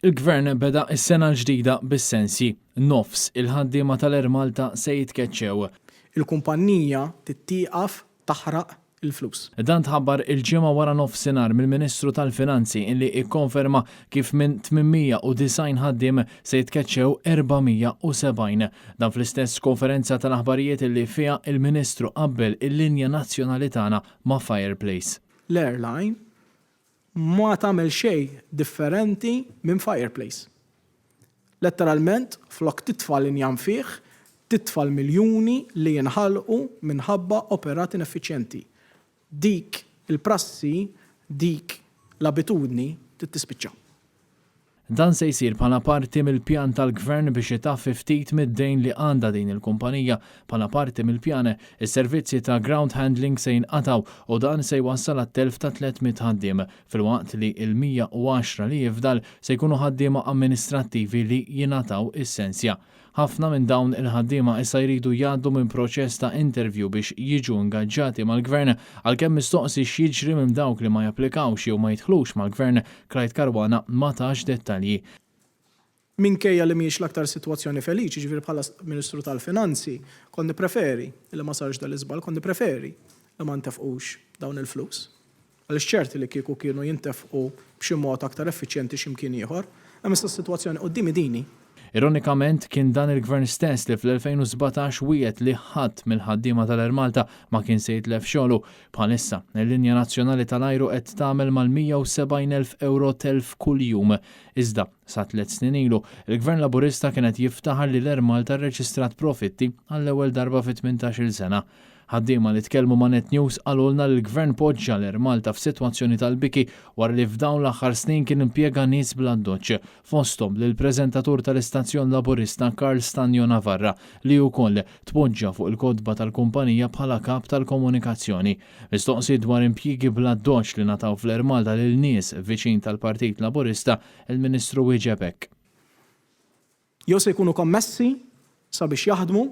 Il-Gvern beda s-sena l-ġdida bis-sensji. Nofs il-ħaddiema tal-Air Malta se jitkeċċew. Il-kumpannija trid tieqaf taħraq il-flus. Dan tħabbar il-Ġimgħa wara nofsinhar mill-Ministru tal-Finanzi li kkonferma kif minn 890 ħaddiem se jitkeċċew 470. Dan fl-istess konferenza tal-aħbarijiet li fiha il-Ministru qabbel il-linja nazzjonali tagħna ma' fireplace. L-airline ma tagħmel xejn differenti minn fireplace. Letteralment, flok titfa' l-injam fih, titfa' l-miljuni li jinħalqu minħabba operat ineffiċjenti. Dik il-prassi, dik l-abitudni trid tispiċċa. Dan se jsir bħala parti mill-pjan tal-Gvern biex itaffi ftit mid-dejn li għandha din il-kumpanija. Bħala parti mill-pjan, is-servizzi ta' ground handling se jinqataw u dan se jwassal għat-telf ta' 300 ħaddiem, filwaqt li il-110 li jifdal se jkunu ħaddiema amministrattivi li jingħataw is-sensja. Ħafna minn dawn il-ħaddiema issa jridu jgħaddu minn proċess ta' interview biex jiġu ingaġġati mal-Gvern. Għalkemm mistoqsi x'jiġri minn dawk li ma japplikawx jew ma jidħlux mal-Gvern, Clyde Caruana ma tax dettalji. Minkejja li mhijiex l-aktar sitwazzjoni feliċi, ġifieri bħala Ministru tal-Finanzi, kont nippreferi li ma sarx dal-iżball, kont nippreferi li ma ntefqux dawn il-flus. Għaliex ċerti li kieku kienu jintefqu b'xi mod aktar effiċjenti x'imkien ieħor, hemm issa s-sitwazzjoni quddiemi dini. Ironikament, kien dan il-Gvern stess li fl-2017 wiegħed li ħadd mill-ħaddiema tal-Air Malta ma kien se jitlef xogħlu. Bħalissa, il-linja nazzjonali tal-ajru qed tagħmel mal-170,000 euro telf kuljum. Iżda, sa 3 snin ilu, il-Gvern Laburista kien qed jiftaħar li l-Air Malta rreġistrat profitti għall-ewwel darba fi 18-il sena. Ħaddiema li tkellmu ma' Net News qalulna li l-Gvern poġġa l-Air Malta f'sitwazzjoni tal-biki wara li f'dawn l-aħħar snin kien impjega nies bl-addoċċ, fosthom lill-preżentatur tal-istazzjon Laburista Karl Stagno Navarra, li wkoll tpoġġa fuq il-kotba tal-kumpanija bħala kap tal-komunikazzjoni. Mistoqsi dwar impjiegi bl-addoċċ li ngħataw fl-Air Malta lil nies viċin tal-Partit Laburista, il-Ministru wieġeb hekk. Jew se jkunu kommessi sabiex jaħdmu,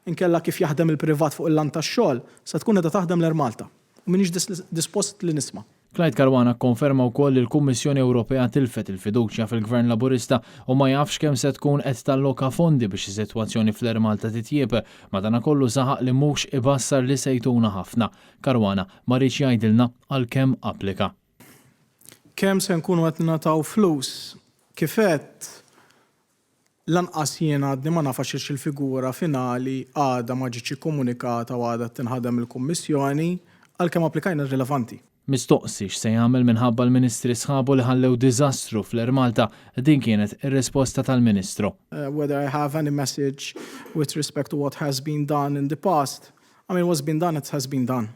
inkella kif jaħdem il-privat fuq il-lant tax-xogħol, se tkun qiegħda taħdem l-Air Malta. U m'iniex dispost li nisma'. Clyde Caruana kkonferma wkoll li l-Kummissjoni Ewropea tilfet il-fiduċja fil-Gvern Laburista u ma jafx kemm se tkun qed talloka fondi biex is-sitwazzjoni fl-Air Malta titjieb. Madanakollu saħaq li mhux ibassar li se jtuna ħafna. Caruana ma riedx jgħidilna għal kemm applika. Kemm se nkunu qed nagħtaw flus, kif għedt, lanqas jien għadni ma naf għax il-figura finali għadha ma ġietx ikkomunikata u għadha tinħadem il-Kummissjoni, għalkemm applikajna rilevanti. Mistoqsi x'se jagħmel minħabba l-Ministri sħabu li ħallew diżastru fl-Air Malta, din kienet ir-risposta tal-Ministru. Whether I have any message with respect to what has been done in the past. I mean, what's been done, it has been done.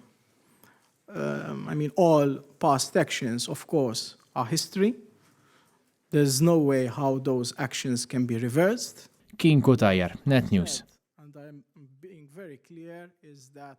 I mean, all past actions, of course, are history. There's no way how those actions can be reversed. Kien Cutajar, Net News. And I'm being very clear is that